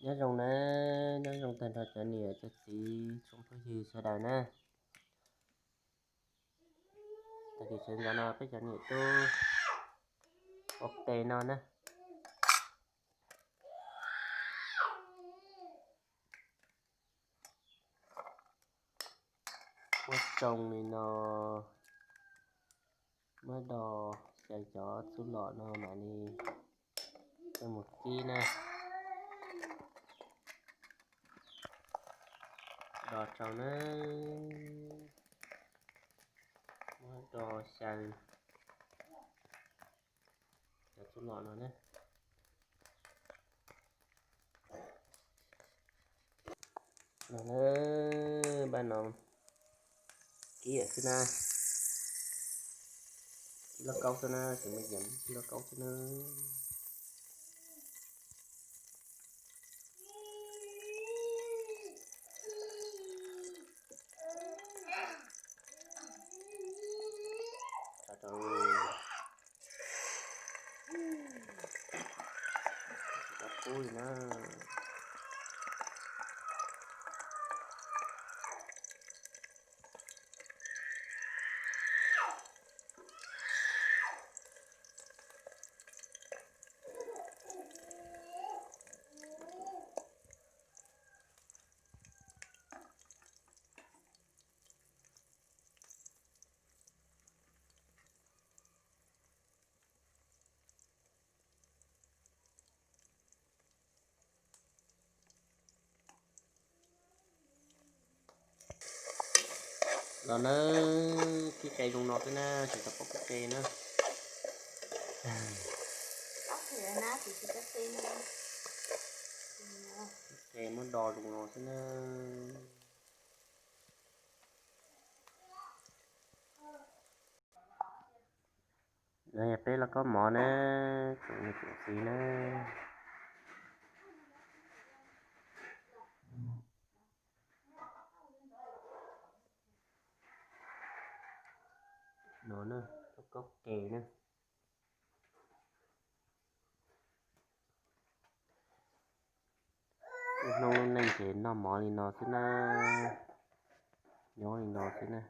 Nyob zoo na, nyob zoo tag nrho cov niam cov txiv tsoom phooj ywg sawv daws na. Tag kis sawv ntxov no peb cov niam tub ua qe no na. Muab tsoo li no, muab do xyaw cov txuj lom no mam li coj mus kib na. Do tsoo na, muab do xyaw cov txuj lom no na. No na, npaj no kib xwb na, kib lauj kaub xwb na, tsis muaj yam kib lauj kaub xwb na. Tsis tau kub li na. Los na, kib qe zoo no xwb na, tsis tau paub kib qe na. Kib qe muab do zoo no xwb na. No yog peb lauj kaub mov na, tsoom niam tsoom txiv na. No na, lauj kaub qe na. Lub hnub lub neej ces noj mov li no xwb na, nyob li no xwb na.